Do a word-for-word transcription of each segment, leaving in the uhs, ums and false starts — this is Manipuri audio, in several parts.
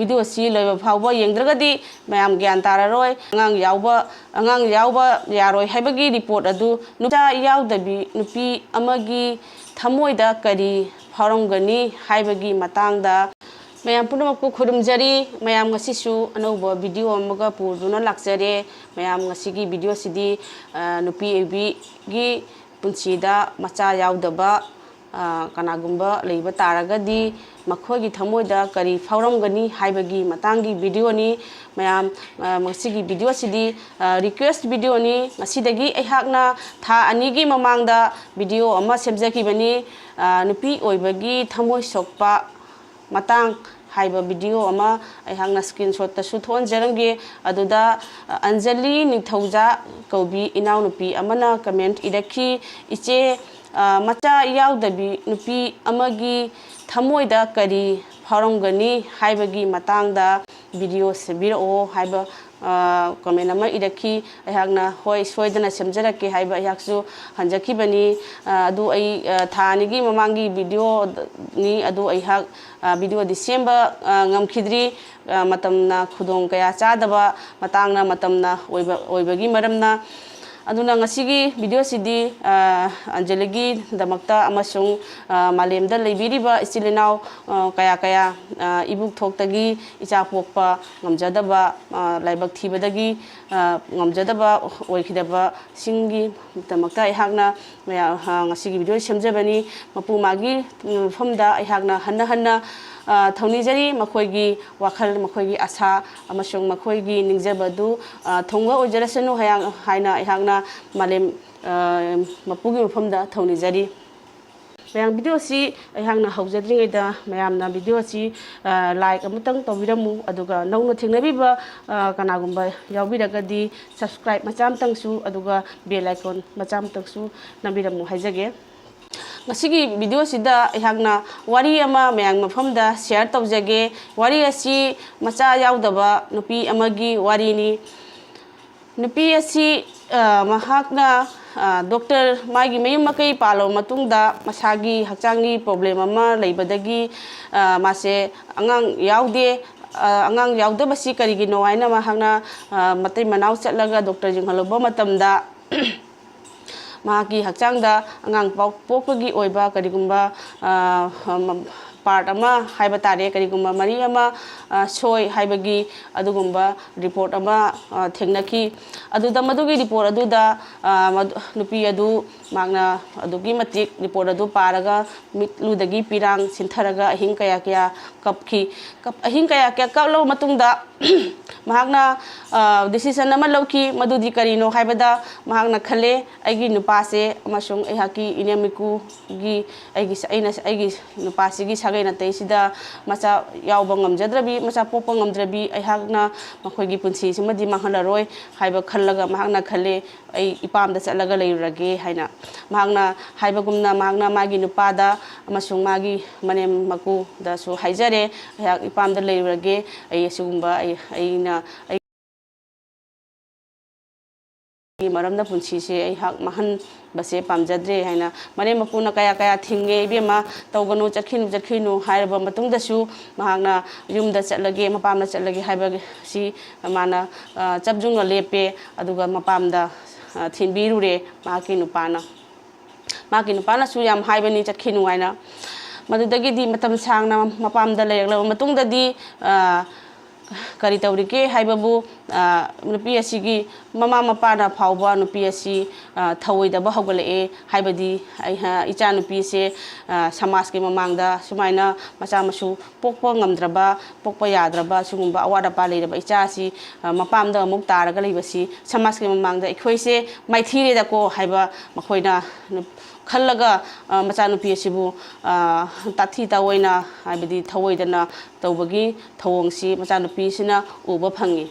ꯚꯤꯗꯤꯑꯣꯁꯤ ꯂꯣꯏꯕ ꯐꯥꯎꯕ ꯌꯦꯡꯗ꯭ꯔꯒꯗꯤ ꯃꯌꯥꯝ ꯒ꯭ꯌꯥꯟ ꯇꯥꯔꯔꯣꯏ꯫ ꯑꯉꯥꯡ ꯌꯥꯎꯕ, ꯑꯉꯥꯡ ꯌꯥꯎꯕ ꯌꯥꯔꯣꯏ ꯍꯥꯏꯕꯒꯤ ꯔꯤꯄꯣꯔꯠ ꯑꯗꯨ ꯅꯨꯄꯥ ꯌꯥꯎꯗꯕꯤ ꯅꯨꯄꯤ ꯑꯃꯒꯤ ꯊꯃꯣꯏꯗ ꯀꯔꯤ ꯐꯥꯎꯔꯝꯒꯅꯤ ꯍꯥꯏꯕꯒꯤ ꯃꯇꯥꯡꯗ꯫ ꯃꯌꯥꯝ ꯄꯨꯝꯅꯃꯛꯄꯨ ꯈꯨꯔꯨꯝꯖꯔꯤ꯫ ꯃꯌꯥꯝ ꯉꯁꯤꯁꯨ ꯑꯅꯧꯕ ꯚꯤꯗꯤꯑꯣ ꯑꯃꯒ ꯄꯨꯗꯨꯅ ꯂꯥꯛꯆꯔꯦ꯫ ꯃꯌꯥꯝ ꯉꯁꯤꯒꯤ ꯚꯤꯗꯤꯑꯣꯁꯤꯗꯤ, ꯑ, ꯅꯨꯄꯤ ꯑꯣꯏꯕꯤꯒꯤ ꯄꯨꯟꯁꯤꯗ ꯃꯆꯥ ꯌꯥꯎꯗꯕ, ꯑ, ꯀꯅꯥꯒꯨꯝꯕ ꯂꯩꯕ ꯇꯥꯔꯒꯗꯤ ꯃꯈꯣꯏꯒꯤ ꯊꯃꯣꯏꯗ ꯀꯔꯤ ꯐꯥꯎꯔꯝꯒꯅꯤ ꯍꯥꯏꯕꯒꯤ ꯃꯇꯥꯡꯒꯤ ꯚꯤꯗꯤꯑꯣꯅꯤ꯫ ꯃꯌꯥꯝ, ꯑ, ꯉꯁꯤꯒꯤ ꯚꯤꯗꯤꯑꯣꯁꯤꯗꯤ, ꯑ, ꯔꯤꯀ꯭ꯋꯦꯁ ꯚꯤꯗꯤꯑꯣꯅꯤ꯫ ꯉꯁꯤꯗꯒꯤ ꯑꯩꯍꯥꯛꯅ ꯊꯥ ꯑꯅꯤꯒꯤ ꯃꯃꯥꯡꯗ ꯚꯤꯗꯤꯑꯣ ꯑꯃ ꯁꯦꯝꯖꯈꯤꯕꯅꯤ꯫ ꯑ, ꯅꯨꯄꯤ ꯑꯣꯏꯕꯒꯤ ꯊꯃꯣꯏ ꯁꯣꯛꯄ ꯃꯇꯥꯡ ꯍꯥꯏꯕ ꯚꯤꯗꯤꯑꯣ ꯑꯃ ꯑꯩꯍꯥꯛꯅ ꯁ꯭ꯀ꯭ꯔꯤꯟ ꯁꯣꯠꯇꯁꯨ ꯊꯣꯛꯍꯟꯖꯔꯝꯒꯦ꯫ ꯑꯗꯨꯗ, ꯑ, ꯑꯟꯖꯂꯤ ꯅꯤꯡꯊꯧꯖꯥ ꯀꯧꯕꯤ ꯏꯅꯥꯎꯅꯨꯄꯤ ꯑꯃꯅ ꯀꯃꯦꯟꯠ ꯏꯔꯛꯈꯤ, "ꯏꯆꯦ, ꯑ, ꯃꯆꯥ ꯌꯥꯎꯗꯕꯤ ꯅꯨꯄꯤ ꯑꯃꯒꯤ ꯊꯃꯣꯏꯗ ꯀꯔꯤ ꯐꯥꯎꯔꯝꯒꯅꯤ ꯍꯥꯏꯕꯒꯤ ꯃꯇꯥꯡꯗ ꯚꯤꯗꯤꯑꯣ ꯁꯦꯝꯕꯤꯔꯛꯑꯣ" ꯍꯥꯏꯕ, ꯑ, ꯀꯃꯦꯟ ꯑꯃ ꯏꯔꯛꯈꯤ꯫ ꯑꯩꯍꯥꯛꯅ, "ꯍꯣꯏ, ꯁꯣꯏꯗꯅ ꯁꯦꯝꯖꯔꯛꯀꯦ" ꯍꯥꯏꯕ ꯑꯩꯍꯥꯛꯁꯨ ꯍꯟꯖꯈꯤꯕꯅꯤ꯫ ꯑ, ꯑꯗꯨ ꯑꯩ, ꯑ, ꯊꯥ ꯑꯅꯤꯒꯤ ꯃꯃꯥꯡꯒꯤ ꯚꯤꯗꯤꯑꯣꯅꯤ꯫ ꯑꯗꯨ ꯑꯩꯍꯥꯛ, ꯑ, ꯚꯤꯗꯤꯑꯣꯗꯤ ꯁꯦꯝꯕ, ꯑ, ꯉꯝꯈꯤꯗ꯭ꯔꯤ꯫ ꯑ, ꯃꯇꯝꯅ ꯈꯨꯗꯣꯡ ꯀꯌꯥ ꯆꯥꯗꯕ ꯃꯇꯥꯡꯅ, ꯃꯇꯝꯅ ꯑꯣꯏꯕ, ꯑꯣꯏꯕꯒꯤ ꯃꯔꯝꯅ꯫ ꯑꯗꯨꯅ ꯉꯁꯤꯒꯤ ꯚꯤꯗꯤꯑꯣꯁꯤꯗꯤ, ꯑ, ꯑꯟꯖꯂꯤꯒꯤꯗꯃꯛꯇ ꯑꯃꯁꯨꯡ, ꯑ, ꯃꯥꯂꯦꯝꯗ ꯂꯩꯕꯤꯔꯤꯕ ꯏꯆꯤꯜ ꯏꯅꯥꯎ, ꯑ, ꯀꯌꯥ ꯀꯌꯥ, ꯑ, ꯏꯕꯨꯛ ꯊꯣꯛꯇꯒꯤ ꯏꯆꯥ ꯄꯣꯛꯄ ꯉꯝꯖꯗꯕ, ꯑ, ꯂꯥꯏꯕꯛ ꯊꯤꯕꯗꯒꯤ, ꯑ, ꯉꯝꯖꯗꯕ ꯑꯣꯏꯈꯤꯗꯕꯁꯤꯡꯒꯤꯗꯃꯛꯇ ꯑꯩꯍꯥꯛꯅ ꯃꯌꯥꯝ, ꯑ, ꯉꯁꯤꯒꯤ ꯚꯤꯗꯤꯑꯣ ꯁꯦꯝꯖꯕꯅꯤ꯫ ꯃꯄꯨ ꯃꯥꯒꯤ ꯃꯐꯝꯗ ꯑꯩꯍꯥꯛꯅ ꯍꯟꯅ ꯍꯟꯅ, ꯑ, ꯊꯧꯅꯤꯖꯔꯤ꯫ ꯃꯈꯣꯏꯒꯤ ꯋꯥꯈꯜ, ꯃꯈꯣꯏꯒꯤ ꯑꯁꯥ ꯑꯃꯁꯨꯡ ꯃꯈꯣꯏꯒꯤ ꯅꯤꯡꯖꯕꯗꯨ, ꯑ, ꯊꯨꯡꯕ ꯑꯣꯏꯖꯔꯁꯅꯨ ꯍꯌꯥ-, ꯍꯥꯏꯅ ꯑꯩꯍꯥꯛꯅ ꯃꯥꯂꯦꯝ, ꯑ, ꯃꯄꯨꯒꯤ ꯃꯐꯝꯗ ꯊꯧꯅꯤꯖꯔꯤ꯫ ꯃꯌꯥꯝ, ꯚꯤꯗꯤꯑꯣꯁꯤ ꯑꯩꯍꯥꯛꯅ ꯍꯧꯖꯗ꯭ꯔꯤꯉꯩꯗ ꯃꯌꯥꯝꯅ ꯚꯤꯗꯤꯑꯣꯁꯤ, ꯑ, ꯂꯥꯏꯛ ꯑꯃꯇꯪ ꯇꯧꯕꯤꯔꯝꯃꯨ, ꯑꯗꯨꯒ ꯅꯧꯅ ꯊꯦꯡꯅꯕꯤꯕ, ꯑ, ꯀꯅꯥꯒꯨꯝꯕ ꯌꯥꯎꯕꯤꯔꯒꯗꯤ ꯁꯕꯁꯀ꯭ꯔꯥꯏꯕ ꯃꯆꯥ ꯑꯃꯇꯪꯁꯨ, ꯑꯗꯨꯒ ꯕꯦꯜ ꯑꯥꯏꯀꯣꯟ ꯃꯆꯥ ꯑꯃꯇꯪꯁꯨ ꯅꯝꯕꯤꯔꯝꯃꯨ ꯍꯥꯏꯖꯒꯦ꯫ ꯉꯁꯤꯒꯤ ꯚꯤꯗꯤꯑꯣꯁꯤꯗ ꯑꯩꯍꯥꯛꯅ ꯋꯥꯔꯤ ꯑꯃ ꯃꯌꯥꯝ ꯃꯐꯝꯗ ꯁꯤꯌꯔ ꯇꯧꯖꯒꯦ꯫ ꯋꯥꯔꯤ ꯑꯁꯤ ꯃꯆꯥ ꯌꯥꯎꯗꯕ ꯅꯨꯄꯤ ꯑꯃꯒꯤ ꯋꯥꯔꯤꯅꯤ꯫ ꯅꯨꯄꯤ ꯑꯁꯤ, ꯑ, ꯃꯍꯥꯛꯅ, ꯑ, ꯗꯣꯛꯇꯔ, ꯃꯥꯒꯤ ꯃꯌꯨꯝ ꯃꯀꯩ ꯄꯥꯜꯂꯕ ꯃꯇꯨꯡꯗ ꯃꯁꯥꯒꯤ ꯍꯛꯆꯥꯡꯒꯤ ꯄ꯭ꯔꯣꯕ꯭ꯂꯦꯝ ꯑꯃ ꯂꯩꯕꯗꯒꯤ, ꯑ, ꯃꯥꯁꯦ ꯑꯉꯥꯡ ꯌꯥꯎꯗꯦ꯫ ꯑ, ꯑꯉꯥꯡ ꯌꯥꯎꯗꯕꯁꯤ ꯀꯔꯤꯒꯤꯅꯣ ꯍꯥꯏꯅ ꯃꯍꯥꯛꯅ, ꯑ, ꯃꯇꯩ ꯃꯅꯥꯎ ꯆꯠꯂꯒ ꯗꯣꯛꯇꯔ ꯌꯦꯡꯍꯜꯂꯨꯕ ꯃꯇꯝꯗ, ꯃꯍꯥꯛꯀꯤ ꯍꯛꯆꯥꯡꯗ ꯑꯉꯥꯡ ꯄꯣꯛ-, ꯄꯣꯛꯄꯒꯤ ꯑꯣꯏꯕ ꯀꯔꯤꯒꯨꯝꯕ, ꯑ, ꯄꯥꯔꯠ ꯑꯃ ꯍꯥꯏꯕ ꯇꯥꯔꯦ, ꯀꯔꯤꯒꯨꯝꯕ ꯃꯔꯤ ꯑꯃ, ꯑ, ꯁꯣꯏ ꯍꯥꯏꯕꯒꯤ ꯑꯗꯨꯒꯨꯝꯕ ꯔꯤꯄꯣꯔꯠ ꯑꯃ, ꯑ, ꯊꯦꯡꯅꯈꯤ꯫ ꯑꯗꯨꯗ ꯃꯗꯨꯒꯤ ꯔꯤꯄꯣꯔꯠ ꯑꯗꯨꯗ, ꯑ, ꯃꯗꯨ, ꯅꯨꯄꯤ ꯑꯗꯨ ꯃꯍꯥꯛꯅ ꯑꯗꯨꯛꯀꯤ ꯃꯇꯤꯛ ꯔꯤꯄꯣꯔꯠ ꯑꯗꯨ ꯄꯥꯔꯒ ꯃꯤꯠꯂꯨꯗꯒꯤ ꯄꯤꯔꯥꯡ ꯁꯤꯟꯊꯔꯒ ꯑꯍꯤꯡ ꯀꯌꯥ ꯀꯌꯥ ꯀꯞꯈꯤ꯫ ꯀꯞ-, ꯑꯍꯤꯡ ꯀꯌꯥ ꯀꯌꯥ ꯀꯞꯂꯕ ꯃꯇꯨꯡꯗ ꯃꯍꯥꯛꯅ, ꯑ, ꯗꯤꯁꯤꯖꯟ ꯑꯃ ꯂꯧꯈꯤ꯫ ꯃꯗꯨꯗꯤ ꯀꯔꯤꯅꯣ ꯍꯥꯏꯕꯗ, ꯃꯍꯥꯛꯅ ꯈꯜꯂꯦ, "ꯑꯩꯒꯤ ꯅꯨꯄꯥꯁꯦ ꯑꯃꯁꯨꯡ ꯑꯩꯍꯥꯛꯀꯤ ꯏꯅꯦꯝ ꯏꯀꯨꯒꯤ, ꯑꯩꯒꯤ, ꯑꯩꯅ, ꯑꯩꯒꯤ ꯅꯨꯄꯥꯁꯤꯒꯤ ꯁꯥꯒꯩ ꯅꯥꯇꯩꯁꯤꯗ ꯃꯆꯥ ꯌꯥꯎꯕ ꯉꯝꯖꯗ꯭ꯔꯕꯤ, ꯃꯆꯥ ꯄꯣꯛꯄ ꯉꯝꯗ꯭ꯔꯕꯤ ꯑꯩꯍꯥꯛꯅ ꯃꯈꯣꯏꯒꯤ ꯄꯨꯟꯁꯤꯁꯤꯃꯗꯤ ꯃꯥꯡꯍꯜꯂꯔꯣꯏ" ꯍꯥꯏꯕ ꯈꯜꯂꯒ ꯃꯍꯥꯛꯅ ꯈꯜꯂꯦ, "ꯑꯩ ꯏꯄꯥꯝꯗ ꯆꯠꯂꯒ ꯂꯩꯔꯨꯔꯒꯦ" ꯍꯥꯏꯅ꯫ ꯃꯍꯥꯛꯅ ꯍꯥꯏꯕꯒꯨꯝꯅ ꯃꯍꯥꯛꯅ ꯃꯥꯒꯤ ꯅꯨꯄꯥꯗ ꯑꯃꯁꯨꯡ ꯃꯥꯒꯤ ꯃꯅꯦꯝ ꯃꯀꯨꯗꯁꯨ ꯍꯥꯏꯖꯔꯦ, "ꯑꯩꯍꯥꯛ ꯏꯄꯥꯝꯗ ꯂꯩꯔꯨꯔꯒꯦ, ꯑꯩ ꯑꯁꯤꯒꯨꯝꯕ ꯑꯩ, ꯑꯩꯅ ꯑꯩꯒꯤ ꯃꯔꯝꯅ ꯄꯨꯟꯁꯤꯁꯦ ꯑꯩꯍꯥꯛ ꯃꯥꯡꯍꯟꯕꯁꯦ ꯄꯥꯝꯖꯗ꯭ꯔꯦ" ꯍꯥꯏꯅ꯫ ꯃꯅꯦꯝ ꯃꯀꯨꯅ ꯀꯌꯥ ꯀꯌꯥ ꯊꯤꯡꯉꯦ, "ꯏꯕꯦꯝꯃ, ꯇꯧꯒꯅꯨ, ꯆꯠꯈꯤꯅꯨ, ꯆꯠꯈꯤꯅꯨ" ꯍꯥꯏꯔꯕ ꯃꯇꯨꯡꯗꯁꯨ ꯃꯍꯥꯛꯅ ꯌꯨꯝꯗ ꯆꯠꯂꯒꯦ, ꯃꯄꯥꯝꯗ ꯆꯠꯂꯒꯦ ꯍꯥꯏꯕꯁꯤ ꯃꯥꯅ, ꯑ, ꯆꯞ ꯌꯨꯡꯅ ꯂꯦꯞꯄꯦ꯫ ꯑꯗꯨꯒ ꯃꯄꯥꯝꯗ, ꯑ, ꯊꯤꯟꯕꯤꯔꯨꯔꯦ ꯃꯍꯥꯛꯀꯤ ꯅꯨꯄꯥꯅ꯫ ꯃꯍꯥꯛꯀꯤ ꯅꯨꯄꯥꯅꯁꯨ ꯌꯥꯝ ꯍꯥꯏꯕꯅꯤ, "ꯆꯠꯈꯤꯅꯨ" ꯍꯥꯏꯅ꯫ ꯃꯗꯨꯗꯒꯤꯗꯤ ꯃꯇꯝ ꯁꯥꯡꯅ ꯃꯄꯥꯝꯗ ꯂꯩꯔꯛꯂꯕ ꯃꯇꯨꯡꯗꯗꯤ, ꯑ, ꯀꯔꯤ ꯇꯧꯔꯤꯒꯦ ꯍꯥꯏꯕꯕꯨ, ꯑ, ꯅꯨꯄꯤ ꯑꯁꯤꯒꯤ ꯃꯃꯥ ꯃꯄꯥꯅ ꯐꯥꯎꯕ ꯅꯨꯄꯤ ꯑꯁꯤ, ꯑ, ꯊꯧꯑꯣꯏꯗꯕ ꯍꯧꯒꯠꯂꯛꯑꯦ꯫ ꯍꯥꯏꯕꯗꯤ ꯑꯩꯍ-, ꯏꯆꯥꯅꯨꯄꯤꯁꯦ, ꯑ, ꯁꯃꯥꯖꯀꯤ ꯃꯃꯥꯡꯗ ꯁꯨꯃꯥꯏꯅ ꯃꯆꯥ ꯃꯁꯨ ꯄꯣꯛꯄ ꯉꯝꯗ꯭ꯔꯕ, ꯄꯣꯛꯄ ꯌꯥꯗ꯭ꯔꯕ, ꯁꯤꯒꯨꯝꯕ ꯑꯋꯥꯠ ꯑꯄꯥ ꯂꯩꯔꯕ ꯏꯆꯥ ꯑꯁꯤ, ꯑ, ꯃꯄꯥꯝꯗ ꯑꯃꯨꯛ ꯇꯥꯔꯒ ꯂꯩꯕꯁꯤ ꯁꯃꯥꯖꯀꯤ ꯃꯃꯥꯡꯗ ꯑꯩꯈꯣꯏꯁꯦ ꯃꯥꯏꯊꯤꯔꯦꯗꯀꯣ ꯍꯥꯏꯕ ꯃꯈꯣꯏꯅ ꯈꯜꯂꯒ, ꯑ, ꯃꯆꯥꯅꯨꯄꯤ ꯑꯁꯤꯕꯨ, ꯑ, ꯇꯥꯊꯤ ꯇꯥꯑꯣꯏꯅ, ꯍꯥꯏꯕꯗꯤ ꯊꯧꯑꯣꯏꯗꯅ ꯇꯧꯕꯒꯤ ꯊꯧꯑꯣꯡꯁꯤ ꯃꯆꯥꯅꯨꯄꯤꯁꯤꯅ ꯎꯕ ꯐꯪꯉꯤ꯫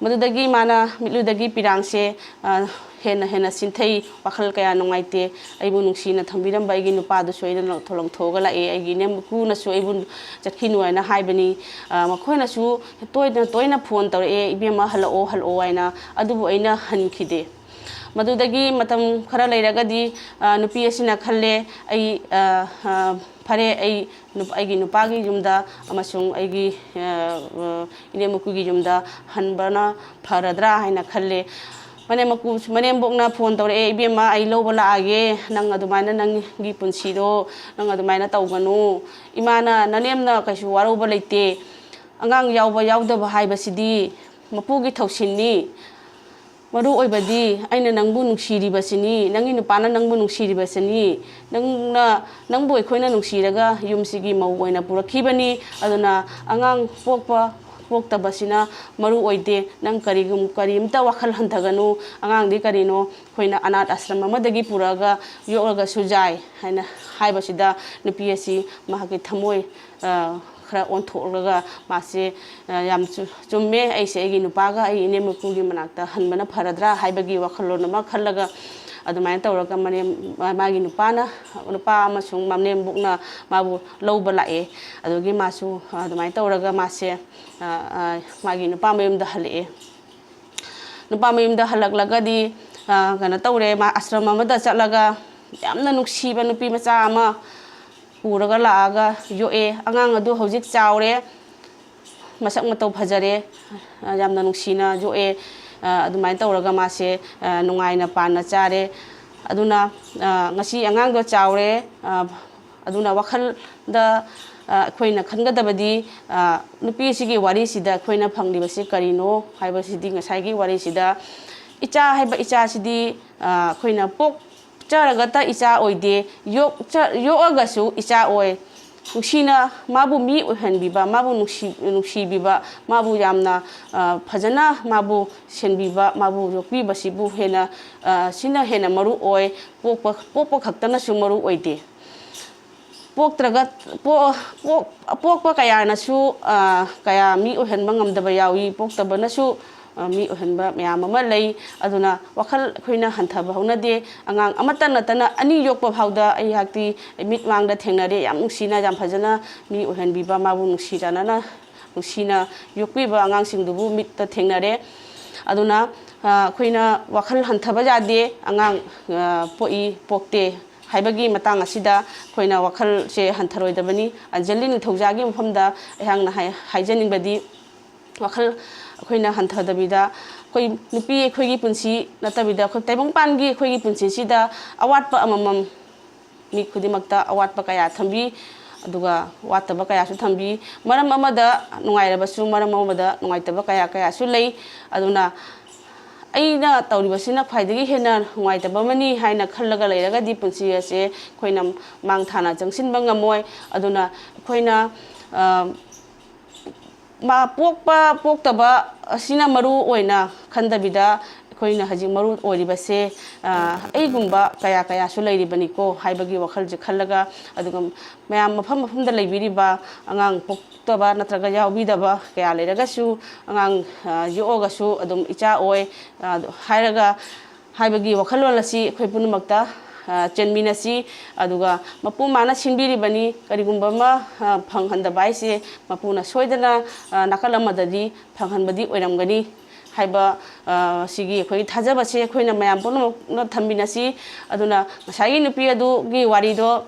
ꯃꯗꯨꯗꯒꯤ ꯃꯥꯅ ꯃꯤꯠꯂꯨꯗꯒꯤ ꯄꯤꯔꯥꯡꯁꯦ, ꯑ, ꯍꯦꯟꯅ ꯍꯦꯟꯅ ꯁꯤꯟꯊꯩ, ꯋꯥꯈꯜ ꯀꯌꯥ ꯅꯨꯡꯉꯥꯏꯇꯦ꯫ "ꯑꯩꯕꯨ ꯅꯨꯡꯁꯤꯅ ꯊꯝꯕꯤꯔꯝꯕ ꯑꯩꯒꯤ ꯅꯨꯄꯥꯗꯨꯁꯨ ꯑꯩꯅ ꯂꯧ-, ꯂꯪꯊꯣꯛꯑꯒ ꯂꯥꯛꯑꯦ, ꯑꯩꯒꯤ ꯏꯅꯦꯝ ꯏꯀꯨꯅꯁꯨ ꯑꯩꯕꯨ ꯆꯠꯈꯤꯅꯨ" ꯍꯥꯏꯅ ꯍꯥꯏꯕꯅꯤ꯫ ꯑ, ꯃꯈꯣꯏꯅꯁꯨ ꯇꯣꯏꯅ ꯇꯣꯏꯅ ꯐꯣꯟ ꯇꯧꯔꯛꯑꯦ, "ꯏꯕꯦꯝꯃ, ꯍꯜꯂꯛꯑꯣ, ꯍꯜꯂꯛꯑꯣ" ꯍꯥꯏꯅ, ꯑꯗꯨꯕꯨ ꯑꯩꯅ ꯍꯟꯈꯤꯗꯦ꯫ ꯃꯗꯨꯗꯒꯤ ꯃꯇꯝ ꯈꯔ ꯂꯩꯔꯒꯗꯤ, ꯑ, ꯅꯨꯄꯤ ꯑꯁꯤꯅ ꯈꯜꯂꯦ, "ꯑꯩ, ꯑ, ꯑ, ꯐꯔꯦ, ꯑꯩ ꯅꯨꯞ-, ꯑꯩꯒꯤ ꯅꯨꯄꯥꯒꯤ ꯌꯨꯝꯗ ꯑꯃꯁꯨꯡ ꯑꯩꯒꯤ, ꯑ, ꯑ, ꯏꯅꯦꯝ ꯃꯀꯨꯒꯤ ꯌꯨꯝꯗ ꯍꯟꯕꯅ ꯐꯔꯗ꯭ꯔꯥ?" ꯍꯥꯏꯅ ꯈꯜꯂꯦ꯫ ꯃꯅꯦꯝ ꯃꯀꯨ-, ꯃꯅꯦꯝꯕꯣꯛꯅ ꯐꯣꯟ ꯇꯧꯔꯛꯑꯦ, "ꯏꯕꯦꯝꯃ, ꯑꯩ ꯂꯧꯕ ꯂꯥꯛꯑꯒꯦ, ꯅꯪ ꯑꯗꯨꯃꯥꯏꯅ ꯅꯪꯒꯤ ꯄꯨꯟꯁꯤꯗꯣ ꯅꯪ ꯑꯗꯨꯃꯥꯏꯅ ꯇꯧꯒꯅꯨ꯫ ꯏꯃꯥꯅ, ꯅꯅꯦꯝꯅ ꯀꯩꯁꯨ ꯋꯥꯔꯧꯕ ꯂꯩꯇꯦ꯫ ꯑꯉꯥꯡ ꯌꯥꯎꯕ ꯌꯥꯎꯗꯕ ꯍꯥꯏꯕꯁꯤꯗꯤ ꯃꯄꯨꯒꯤ ꯊꯧꯁꯤꯜꯅꯤ꯫ ꯃꯔꯨ ꯑꯣꯏꯕꯗꯤ ꯑꯩꯅ ꯅꯪꯕꯨ ꯅꯨꯡꯁꯤꯔꯤꯕꯁꯤꯅꯤ, ꯅꯪꯒꯤ ꯅꯨꯄꯥꯅ ꯅꯪꯕꯨ ꯅꯨꯡꯁꯤꯔꯤꯕꯁꯤꯅꯤ, ꯅꯪꯅ, ꯅꯪꯕꯨ ꯑꯩꯈꯣꯏꯅ ꯅꯨꯡꯁꯤꯔꯒ ꯌꯨꯝꯁꯤꯒꯤ ꯃꯧ ꯑꯣꯏꯅ ꯄꯨꯔꯛꯈꯤꯕꯅꯤ꯫ ꯑꯗꯨꯅ ꯑꯉꯥꯡ ꯄꯣꯛꯄ ꯄꯣꯛꯇꯕꯁꯤꯅ ꯃꯔꯨ ꯑꯣꯏꯗꯦ꯫ ꯅꯪ ꯀꯔꯤꯒꯨꯝ-, ꯀꯔꯤꯝꯇ ꯋꯥꯈꯜ ꯍꯟꯊꯒꯅꯨ꯫ ꯑꯉꯥꯡꯗꯤ ꯀꯔꯤꯅꯣ, ꯑꯩꯈꯣꯏꯅ ꯑꯅꯥꯊ ꯑꯥꯁ꯭ꯔꯝ ꯑꯃꯗꯒꯤ ꯄꯨꯔꯛꯑꯒ ꯌꯣꯛꯂꯒꯁꯨ ꯌꯥꯏ" ꯍꯥꯏꯅ ꯍꯥꯏꯕꯁꯤꯗ ꯅꯨꯄꯤ ꯑꯁꯤ ꯃꯍꯥꯛꯀꯤ ꯊꯃꯣꯏ, ꯑ, ꯈꯔ ꯑꯣꯟꯊꯣꯛꯂꯒ ꯃꯥꯁꯦ, ꯑ, ꯌꯥꯝ ꯆꯨ-, ꯆꯨꯝꯃꯦ, ꯑꯩꯁꯦ ꯑꯩꯒꯤ ꯅꯨꯄꯥꯒ ꯑꯩꯒꯤ ꯏꯅꯦꯝ ꯃꯀꯨꯒꯤ ꯃꯅꯥꯛꯇ ꯍꯟꯕꯅ ꯐꯔꯗ꯭ꯔꯥ ꯍꯥꯏꯕꯒꯤ ꯋꯥꯈꯜꯂꯣꯟ ꯑꯃ ꯈꯜꯂꯒ, ꯑꯗꯨꯃꯥꯏꯅ ꯇꯧꯔꯒ ꯃꯅꯦꯝ-, ꯃꯥ-, ꯃꯥꯒꯤ ꯅꯨꯄꯥꯅ, ꯅꯨꯄꯥ ꯑꯃꯁꯨꯡ ꯃꯅꯦꯝꯕꯣꯛꯅ ꯃꯥꯕꯨ ꯂꯧꯕ ꯂꯥꯛꯑꯦ꯫ ꯑꯗꯨꯒꯤ ꯃꯥꯁꯨ, ꯑ, ꯑꯗꯨꯃꯥꯏꯅ ꯇꯧꯔꯒ ꯃꯥꯁꯦ, ꯑ, ꯑ, ꯃꯥꯒꯤ ꯅꯨꯄꯥ ꯃꯌꯨꯝꯗ ꯍꯜꯂꯛꯑꯦ꯫ ꯅꯨꯄꯥ ꯃꯌꯨꯝꯗ ꯍꯜꯂꯛꯂꯒꯗꯤ, ꯑ, ꯀꯩꯅꯣ ꯇꯧꯔꯦ, ꯃꯥ ꯑꯥꯁ꯭ꯔꯝ ꯑꯃꯗ ꯆꯠꯂꯒ ꯌꯥꯝꯅ ꯅꯨꯡꯁꯤꯕ ꯅꯨꯄꯤ ꯃꯆꯥ ꯑꯃ ꯄꯨꯔꯒ ꯂꯥꯛꯑꯒ ꯌꯣꯛꯑꯦ꯫ ꯑꯉꯥꯡ ꯑꯗꯨ ꯍꯧꯖꯤꯛ ꯆꯥꯎꯔꯦ, ꯃꯁꯛ ꯃꯇꯧ ꯐꯖꯔꯦ, ꯑ, ꯌꯥꯝꯅ ꯅꯨꯡꯁꯤꯅ ꯌꯣꯛꯑꯦ꯫ ꯑ, ꯑꯗꯨꯃꯥꯏꯅ ꯇꯧꯔꯒ ꯃꯥꯁꯦ, ꯑ, ꯅꯨꯡꯉꯥꯏꯅ ꯄꯥꯟꯅ ꯆꯥꯔꯦ꯫ ꯑꯗꯨꯅ, ꯑ, ꯉꯁꯤ ꯑꯉꯥꯡꯗꯣ ꯆꯥꯎꯔꯦ, ꯑ, ꯑꯗꯨꯅ ꯋꯥꯈꯜꯗ, ꯑ, ꯑꯩꯈꯣꯏꯅ ꯈꯟꯒꯗꯕꯗꯤ, ꯑ, ꯅꯨꯄꯤꯁꯤꯒꯤ ꯋꯥꯔꯤꯁꯤꯗ ꯑꯩꯈꯣꯏꯅ ꯐꯪꯂꯤꯕꯁꯤ ꯀꯔꯤꯅꯣ ꯍꯥꯏꯕꯁꯤꯗꯤ, ꯉꯁꯥꯏꯒꯤ ꯋꯥꯔꯤꯁꯤꯗ ꯏꯆꯥ ꯍꯥꯏꯕ ꯏꯆꯥꯁꯤꯗꯤ, ꯑ, ꯑꯩꯈꯣꯏꯅ ꯄꯣꯛꯆꯔꯒꯇ ꯏꯆꯥ ꯑꯣꯏꯗꯦ, ꯌꯣꯛꯆ-, ꯌꯣꯛꯑꯒꯁꯨ ꯏꯆꯥ ꯑꯣꯏ꯫ ꯅꯨꯡꯁꯤꯅ ꯃꯥꯕꯨ ꯃꯤ ꯑꯣꯏꯍꯟꯕꯤꯕ, ꯃꯥꯕꯨ ꯅꯨꯡꯁꯤ-, ꯅꯨꯡꯁꯤꯕꯤꯕ, ꯃꯥꯕꯨ ꯌꯥꯝꯅ, ꯑ, ꯐꯖꯅ ꯃꯥꯕꯨ ꯁꯦꯟꯕꯤꯕ, ꯃꯥꯕꯨ ꯌꯣꯛꯄꯤꯕꯁꯤꯕꯨ ꯍꯦꯟꯅ, ꯑ, ꯁꯤꯅ ꯍꯦꯟꯅ ꯃꯔꯨ ꯑꯣꯏ꯫ ꯄꯣꯛꯄ, ꯄꯣꯛꯄ ꯈꯛꯇꯅꯁꯨ ꯃꯔꯨ ꯑꯣꯏꯗꯦ꯫ ꯄꯣꯛꯇ꯭ꯔꯒ, ꯄꯣ-, ꯄꯣꯛ-, ꯑꯄꯣꯛꯄ ꯀꯌꯥꯅꯁꯨ, ꯑ, ꯀꯌꯥ ꯃꯤ ꯑꯣꯏꯍꯟꯕ ꯉꯝꯗꯕ ꯌꯥꯎꯏ, ꯄꯣꯛꯇꯕꯅꯁꯨ, ꯑ, ꯃꯤ ꯑꯣꯏꯍꯟꯕ ꯃꯌꯥꯝ ꯑꯃ ꯂꯩ꯫ ꯑꯗꯨꯅ ꯋꯥꯈꯜ ꯑꯩꯈꯣꯏꯅ ꯍꯟꯊꯕ ꯍꯧꯅꯗꯦ꯫ ꯑꯉꯥꯡ ꯑꯃꯠꯇ ꯅꯠꯇꯅ ꯑꯅꯤ ꯌꯣꯛꯄ ꯐꯥꯎꯗ ꯑꯩꯍꯥꯛꯇꯤ ꯃꯤꯠꯃꯥꯡꯗ ꯊꯦꯡꯅꯔꯦ꯫ ꯌꯥꯝ ꯅꯨꯡꯁꯤꯅ, ꯌꯥꯝ ꯐꯖꯅ ꯃꯤ ꯑꯣꯏꯍꯟꯕꯤꯕ, ꯃꯥꯕꯨ ꯅꯨꯡꯁꯤ ꯆꯥꯟꯅꯅ, ꯅꯨꯡꯁꯤꯅ ꯌꯣꯛꯄꯤꯕ ꯑꯉꯥꯡꯁꯤꯡꯗꯨꯕꯨ ꯃꯤꯠꯇ ꯊꯦꯡꯅꯔꯦ꯫ ꯑꯗꯨꯅ ꯑꯩꯈꯣꯏꯅ ꯋꯥꯈꯜ ꯍꯟꯊꯕ ꯌꯥꯗꯦ꯫ ꯑꯉꯥꯡ ꯄꯣꯛꯏ ꯄꯣꯛꯇꯦ ꯍꯥꯏꯕꯒꯤ ꯃꯇꯥꯡ ꯑꯁꯤꯗ ꯑꯩꯈꯣꯏꯅ ꯋꯥꯈꯜꯁꯦ ꯍꯟꯊꯔꯣꯏꯗꯕꯅꯤ꯫ ꯑꯟꯖꯂꯤ ꯅꯤꯡꯊꯧꯖꯥꯒꯤ ꯃꯐꯝꯗ ꯑꯩꯍꯥꯛꯅ ꯍꯥꯏꯖꯅꯤꯡꯕꯗꯤ, ꯋꯥꯈꯜ ꯑꯩꯈꯣꯏꯅ ꯍꯟꯊꯗꯕꯤꯗ, ꯑꯩꯈꯣꯏ ꯅꯨꯄꯤ ꯑꯩꯈꯣꯏꯒꯤ ꯄꯨꯟꯁꯤ ꯅꯠꯇꯕꯤꯗ, ꯑꯩꯈꯣꯏ ꯇꯥꯏꯕꯪꯄꯥꯟꯒꯤ ꯑꯩꯈꯣꯏꯒꯤ ꯄꯨꯟꯁꯤꯁꯤꯗ ꯑꯋꯥꯠꯄ ꯑꯃꯃꯝ ꯃꯤ ꯈꯨꯗꯤꯡꯃꯛꯇ ꯑꯋꯥꯠꯄ ꯀꯌꯥ ꯊꯝꯕꯤ, ꯑꯗꯨꯒ ꯋꯥꯠꯇꯕ ꯀꯌꯥꯁꯨ ꯊꯝꯕꯤ꯫ ꯃꯔꯝ ꯑꯃꯗ ꯅꯨꯡꯉꯥꯏꯔꯕꯁꯨ, ꯃꯔꯝ ꯑꯃꯗ ꯅꯨꯡꯉꯥꯏꯇꯕ ꯀꯌꯥ ꯀꯌꯥꯁꯨ ꯂꯩ꯫ ꯑꯗꯨꯅ ꯑꯩꯅ ꯇꯧꯔꯤꯕꯁꯤꯅ ꯈ꯭ꯋꯥꯏꯗꯒꯤ ꯍꯦꯟꯅ ꯅꯨꯡꯉꯥꯏꯇꯕ ꯑꯃꯅꯤ ꯍꯥꯏꯅ ꯈꯜꯂꯒ ꯂꯩꯔꯒꯗꯤ ꯄꯨꯟꯁꯤ ꯑꯁꯦ ꯑꯩꯈꯣꯏꯅ ꯃꯥꯡ ꯊꯥꯅ ꯆꯪꯁꯤꯟꯕ ꯉꯝꯃꯣꯏ꯫ ꯑꯗꯨꯅ ꯑꯩꯈꯣꯏꯅ ꯄꯣꯛꯄ ꯄꯣꯛꯇꯕ ꯑꯁꯤꯅ ꯃꯔꯨ ꯑꯣꯏꯅ ꯈꯟꯗꯕꯤꯗ, ꯑꯩꯈꯣꯏꯅ ꯍꯧꯖꯤꯛ ꯃꯔꯨ ꯑꯣꯏꯔꯤꯕꯁꯦ ꯑꯩꯒꯨꯝꯕ ꯀꯌꯥ ꯀꯌꯥꯁꯨ ꯂꯩꯔꯤꯕꯅꯤꯀꯣ ꯍꯥꯏꯕꯒꯤ ꯋꯥꯈꯜꯁꯦ ꯈꯜꯂꯒ, ꯑꯗꯨꯒ ꯃꯌꯥꯝ ꯃꯐꯝ ꯃꯐꯝꯗ ꯂꯩꯕꯤꯔꯤꯕ ꯑꯉꯥꯡ ꯄꯣꯛꯇꯕ ꯅꯠꯇ꯭ꯔꯒ ꯌꯥꯎꯕꯤꯗꯕ ꯀꯌꯥ ꯂꯩꯔꯒꯁꯨ, ꯑꯉꯥꯡ ꯌꯣꯛꯑꯒꯁꯨ ꯑꯗꯨꯝ ꯏꯆꯥ ꯑꯣꯏ ꯍꯥꯏꯔꯒ ꯍꯥꯏꯕꯒꯤ ꯋꯥꯈꯜꯂꯣꯟ ꯑꯁꯤ ꯑꯩꯈꯣꯏ ꯄꯨꯝꯅꯃꯛꯇ ꯆꯦꯟꯃꯤꯟꯅꯁꯤ꯫ ꯑꯗꯨꯒ ꯃꯄꯨ ꯃꯥꯅ ꯁꯤꯟꯕꯤꯔꯤꯕꯅꯤ, ꯀꯔꯤꯒꯨꯝꯕ ꯑꯃ ꯐꯪꯍꯟꯗꯕ ꯍꯥꯏꯁꯦ ꯃꯄꯨꯅ ꯁꯣꯏꯗꯅ ꯅꯥꯀꯜ ꯑꯃꯗꯗꯤ ꯐꯪꯍꯟꯕꯗꯤ ꯑꯣꯏꯔꯝꯒꯅꯤ ꯍꯥꯏꯕ ꯁꯤꯒꯤ ꯑꯩꯈꯣꯏꯒꯤ ꯊꯥꯖꯕꯁꯦ ꯑꯩꯈꯣꯏꯅ ꯃꯌꯥꯝ ꯄꯨꯝꯅꯃꯛꯅ ꯊꯝꯃꯤꯟꯅꯁꯤ꯫ ꯑꯗꯨꯅ ꯉꯁꯥꯏꯒꯤ ꯅꯨꯄꯤ ꯑꯗꯨꯒꯤ ꯋꯥꯔꯤꯗꯣ,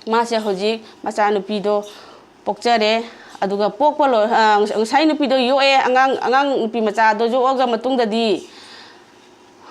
ꯃꯥꯁꯦ ꯍꯧꯖꯤꯛ ꯃꯆꯥꯅꯨꯄꯤꯗꯣ ꯄꯣꯛꯆꯔꯦ꯫ ꯑꯗꯨꯒ ꯄꯣꯛꯄ ꯂꯣꯏ-, ꯑ, ꯉꯁꯥꯏ ꯅꯨꯄꯤꯗꯣ ꯌꯣꯛꯑꯦ, ꯑꯉꯥꯡ, ꯑꯉꯥꯡ ꯅꯨꯄꯤ ꯃꯆꯥꯗꯣ ꯌꯣꯛꯑꯒ ꯃꯇꯨꯡꯗꯗꯤ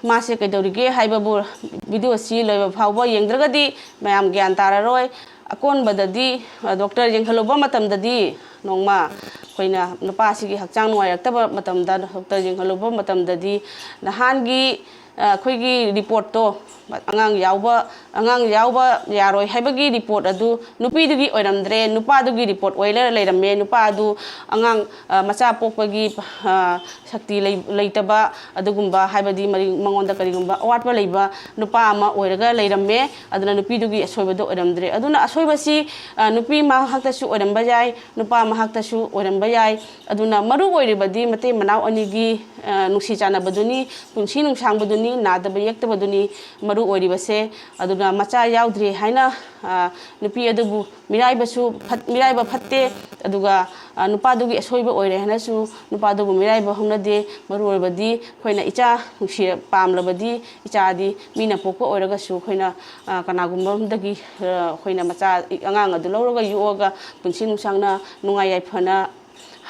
ꯃꯥꯁꯦ ꯀꯩꯗꯧꯔꯤꯒꯦ ꯍꯥꯏꯕꯕꯨ video ꯑꯁꯤ ꯂꯣꯏꯕ ꯐꯥꯎꯕ ꯌꯦꯡꯗ꯭ꯔꯒꯗꯤ ꯃꯌꯥꯝ ꯒ꯭ꯌꯥꯟ ꯇꯥꯔꯔꯣꯏ꯫ ꯑꯀꯣꯟꯕꯗꯗꯤ, ꯑ, doctor ꯌꯦꯡꯍꯜꯂꯨꯕ ꯃꯇꯝꯗꯗꯤ, ꯅꯣꯡꯃ ꯑꯩꯈꯣꯏꯅ ꯅꯨꯄꯥꯁꯤꯒꯤ ꯍꯛꯆꯥꯡ ꯅꯨꯡꯉꯥꯏꯔꯛꯇꯕ ꯃꯇꯝꯗ doctor ꯌꯦꯡꯍꯜꯂꯨꯕ ꯃꯇꯝꯗꯗꯤ, ꯅꯍꯥꯟꯒꯤ ꯑꯩꯈꯣꯏꯒꯤ reportꯇꯣ, ꯑꯉꯥꯡ ꯌꯥꯎꯕ, ꯑꯉꯥꯡ ꯌꯥꯎꯕ ꯌꯥꯔꯣꯏ ꯍꯥꯏꯕꯒꯤ report ꯑꯗꯨ ꯅꯨꯄꯤꯗꯨꯒꯤ ꯑꯣꯏꯔꯝꯗ꯭ꯔꯦ, ꯅꯨꯄꯥꯗꯨꯒꯤ report ꯑꯣꯏꯔ ꯂꯩꯔꯝꯃꯦ꯫ ꯅꯨꯄꯥ ꯑꯗꯨ ꯑꯉꯥꯡ, ꯑ, ꯃꯆꯥ ꯄꯣꯛꯄꯒꯤ, ꯑ, ꯁꯛꯇꯤ ꯂꯩ-, ꯂꯩꯇꯕ, ꯑꯗꯨꯒꯨꯝꯕ, ꯍꯥꯏꯕꯗꯤ ꯃꯔꯤ-, ꯃꯉꯣꯟꯗ ꯀꯔꯤꯒꯨꯝꯕ ꯑꯋꯥꯠꯄ ꯂꯩꯕ ꯅꯨꯄꯥ ꯑꯃ ꯑꯣꯏꯔꯒ ꯂꯩꯔꯝꯃꯦ꯫ ꯑꯗꯨꯅ ꯅꯨꯄꯤꯗꯨꯒꯤ ꯑꯁꯣꯏꯕꯗꯣ ꯑꯣꯏꯔꯝꯗ꯭ꯔꯦ꯫ ꯑꯗꯨꯅ ꯑꯁꯣꯏꯕꯁꯤ, ꯑ, ꯅꯨꯄꯤ ꯃꯍꯥꯛꯇꯁꯨ ꯑꯣꯏꯔꯝꯕ ꯌꯥꯏ, ꯅꯨꯄꯥ ꯃꯍꯥꯛꯇꯁꯨ ꯑꯣꯏꯔꯝꯕ ꯌꯥꯏ꯫ ꯑꯗꯨꯅ ꯃꯔꯨ ꯑꯣꯏꯔꯤꯕꯗꯤ ꯃꯇꯩ ꯃꯅꯥꯎ ꯑꯅꯤꯒꯤ, ꯑ, ꯅꯨꯡꯁꯤ ꯆꯥꯟꯅꯕꯗꯨꯅꯤ, ꯄꯨꯟꯁꯤ ꯅꯨꯡꯁꯥꯡꯕꯗꯨꯅꯤ, ꯅꯥꯗꯕ ꯌꯦꯛꯇꯕꯗꯨꯅꯤ ꯃꯔꯨ ꯑꯣꯏꯔꯤꯕꯁꯦ꯫ ꯑꯗꯨꯅ ꯃꯆꯥ ꯌꯥꯎꯗ꯭ꯔꯦ ꯍꯥꯏꯅ, ꯑ, ꯅꯨꯄꯤ ꯑꯗꯨꯕꯨ ꯃꯤꯔꯥꯏꯕꯁꯨ ꯐꯠ-, ꯃꯤꯔꯥꯏꯕ ꯐꯠꯇꯦ꯫ ꯑꯗꯨꯒ, ꯑ, ꯅꯨꯄꯥꯗꯨꯒꯤ ꯑꯁꯣꯏꯕ ꯑꯣꯏꯔꯦ ꯍꯥꯏꯅꯁꯨ ꯅꯨꯄꯥꯗꯨꯕꯨ ꯃꯤꯔꯥꯏꯕ ꯍꯧꯅꯗꯦ꯫ ꯃꯔꯨ ꯑꯣꯏꯕꯗꯤ ꯑꯩꯈꯣꯏꯅ ꯏꯆꯥ ꯅꯨꯡꯁꯤ ꯄꯥꯝꯂꯕꯗꯤ ꯏꯆꯥꯗꯤ ꯃꯤꯅ ꯄꯣꯛꯄ ꯑꯣꯏꯔꯒꯁꯨ ꯑꯩꯈꯣꯏꯅ, ꯑ, ꯀꯅꯥꯒꯨꯝꯕ ꯑꯃꯗꯒꯤ, ꯑ, ꯑꯩꯈꯣꯏꯅ ꯃꯆꯥ, ꯑꯉꯥꯡ ꯑꯗꯨ ꯂꯧꯔꯒ ꯌꯣꯛꯑꯒ ꯄꯨꯟꯁꯤ ꯅꯨꯡꯁꯥꯡꯅ ꯅꯨꯡꯉꯥꯏ ꯌꯥꯏꯐꯅ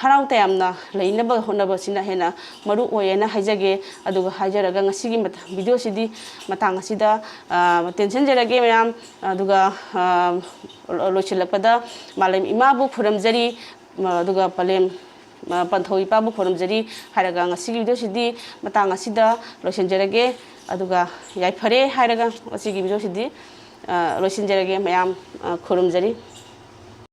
ꯍꯔꯥꯎ ꯇꯌꯥꯝꯅ ꯂꯩꯅꯕ ꯍꯣꯠꯅꯕꯁꯤꯅ ꯍꯦꯟꯅ ꯃꯔꯨ ꯑꯣꯏ ꯍꯥꯏꯅ ꯍꯥꯏꯖꯒꯦ꯫ ꯑꯗꯨꯒ ꯍꯥꯏꯖꯔꯒ ꯉꯁꯤꯒꯤ ꯃꯇ-, ꯚꯤꯗꯤꯑꯣꯁꯤꯗꯤ ꯃꯇꯥꯡ ꯑꯁꯤꯗ, ꯑ, ꯇꯦꯟꯁꯤꯟꯖꯔꯒꯦ ꯃꯌꯥꯝ꯫ ꯑꯗꯨꯒ, ꯑ, ꯂꯣꯏꯁꯤꯜꯂꯛꯄꯗ ꯃꯥꯂꯦꯝ ꯏꯃꯥꯕꯨ ꯈꯨꯔꯨꯝꯖꯔꯤ, ꯑꯗꯨꯒ ꯄꯂꯦꯝ, ꯑ, ꯄꯟꯊꯧ ꯏꯄꯥꯕꯨ ꯈꯨꯔꯨꯝꯖꯔꯤ ꯍꯥꯏꯔꯒ ꯉꯁꯤꯒꯤ ꯚꯤꯗꯤꯑꯣꯁꯤꯗꯤ ꯃꯇꯥꯡ ꯑꯁꯤꯗ ꯂꯣꯏꯁꯤꯟꯖꯔꯒꯦ꯫ ꯑꯗꯨꯒ ꯌꯥꯏꯐꯔꯦ ꯍꯥꯏꯔꯒ ꯉꯁꯤꯒꯤ ꯚꯤꯗꯤꯑꯣꯁꯤꯗꯤ, ꯑ, ꯂꯣꯏꯁꯤꯟꯖꯔꯒꯦ꯫ ꯃꯌꯥꯝ, ꯑ, ꯈꯨꯔꯨꯝꯖꯔꯤ꯫